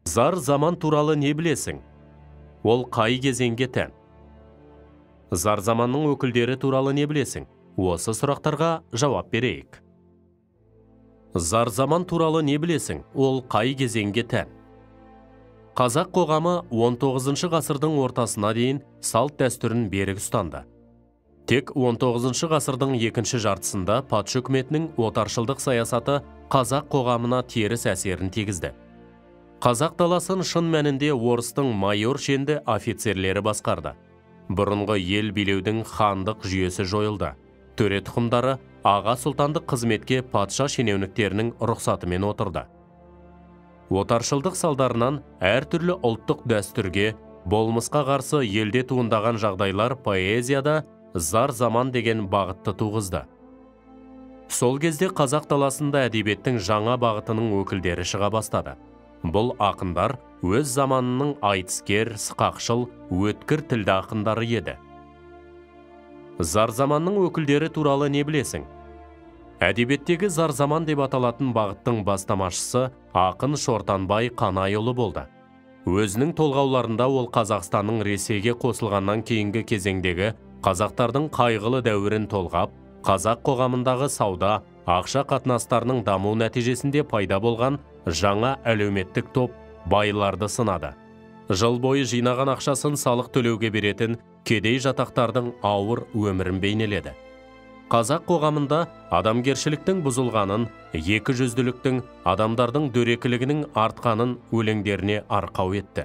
Зар заман туралы не білесің? Ол қай кезеңге тән? Зар заманның өкілдері туралы не білесің? Осы сұрақтарға жауап берейік. Зар заман туралы не білесің? Ол қай кезеңге тән? Қазақ қоғамы 19 ғасырдың ортасына дейін салт дәстүрін берік ұстанды. Тек 19 ғасырдың екінші жартысында патша үкіметінің отаршылдық саясаты қазақ қоғамына теріс әсерін тигізді. Қазақ даласын шын мәнінде орыстың майор шенді офицерлері басқарды. Бұрынғы ел билеудің хандық жүйесі жойылды. Төре тұқымдары аға сұлтандық қызметке патша шенеуніктерінің рұқсатымен отырды. Отаршылдық салдарынан әртүрлі ұлттық дәстүрге, болмысқа қарсы елде туындаған жағдайлар поэзияда зар заман деген бағытты туғызды. Сол кезде қазақ даласында әдебиеттің жаңа бағытының өкілдері шыға бастады. Бұл ақындар өз заманының айтыскер, сықақшыл, өткір тілді ақындары еді. Зар заманның өкілдері туралы не білесің? Әдебиеттегі зар заман деп аталатын бағыттың бастамашысы ақын Шортанбай Қанайұлы болды. Өзінің толғауларында ол Қазақстанның Ресейге қосылғаннан кейінгі кезеңдегі қазақтардың қайғылы дәуірін толғап, қазақ қоғамындағы сауда, ақша қатынастарының даму нәтижесінде пайда болған жаңа әлеуметтік топ байларды сынады. Жыл бойы жинаған ақшасын салық төлеуге беретін кедей жатақтардың ауыр өмірін бейнеледі. Қазақ қоғамында адамгершіліктің бұзылғанын, екіжүзділіктің, адамдардың дөрекілігінің артқанын өлеңдеріне арқау етті.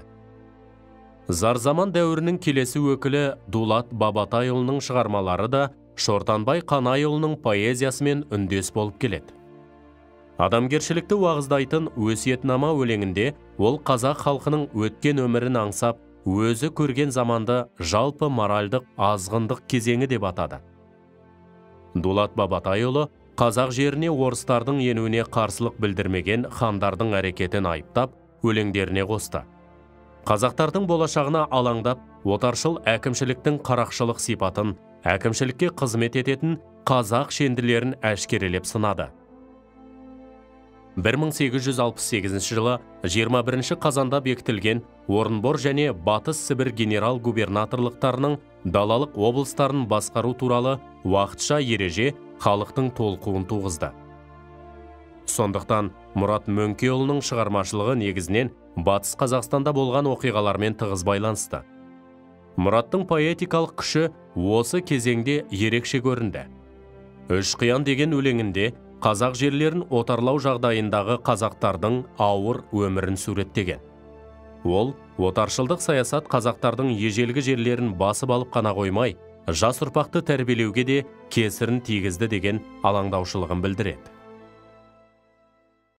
Зар заман дәуірінің келесі өкілі Дулат Бабатайұлының шығармалары да Шортанбай Қанайұлының поэзиясымен үндес болып келеді. Адамгершілікті уағыздайтын өсиетнама өлеңінде ол қазақ халқының өткен өмірін аңсап, өзі көрген заманды жалпы моральдық азғындық кезеңі деп атады. Дулат Бабатайұлы қазақ жеріне орыстардың енуіне қарсылық білдірмеген хандардың әрекетін айыптап, өлеңдеріне қосты. Қазақтардың болашағына алаңдап, отаршыл әкімшіліктің қарақшылық сипатын, әкімшілікке қызмет ететін қазақ шенділерін әшкерелеп сынады. 1868 жылы 21 қазанда бекітілген Орынбор және Батыс Сібір генерал-губернаторлықтарының далалық облыстарын басқару туралы уақытша ереже халықтың толқуын туғызды. Сондықтан Мұрат Мөңкеұлының шығармашылығы негізінен Батыс Қазақстанда болған оқиғалармен тығыз байланысты. Мұраттың поэтикалық күші осы кезеңде ерекше көрінді. Үш қиян деген өлеңінде қазақ жерлерін отарлау жағдайындағы қазақтардың ауыр өмірін суреттеген. Ол отаршылдық саясат қазақтардың ежелгі жерлерін басып алып қана қоймай, жас ұрпақты тәрбиелеуге де кесірін тигізді деген алаңдаушылығын білдіреді.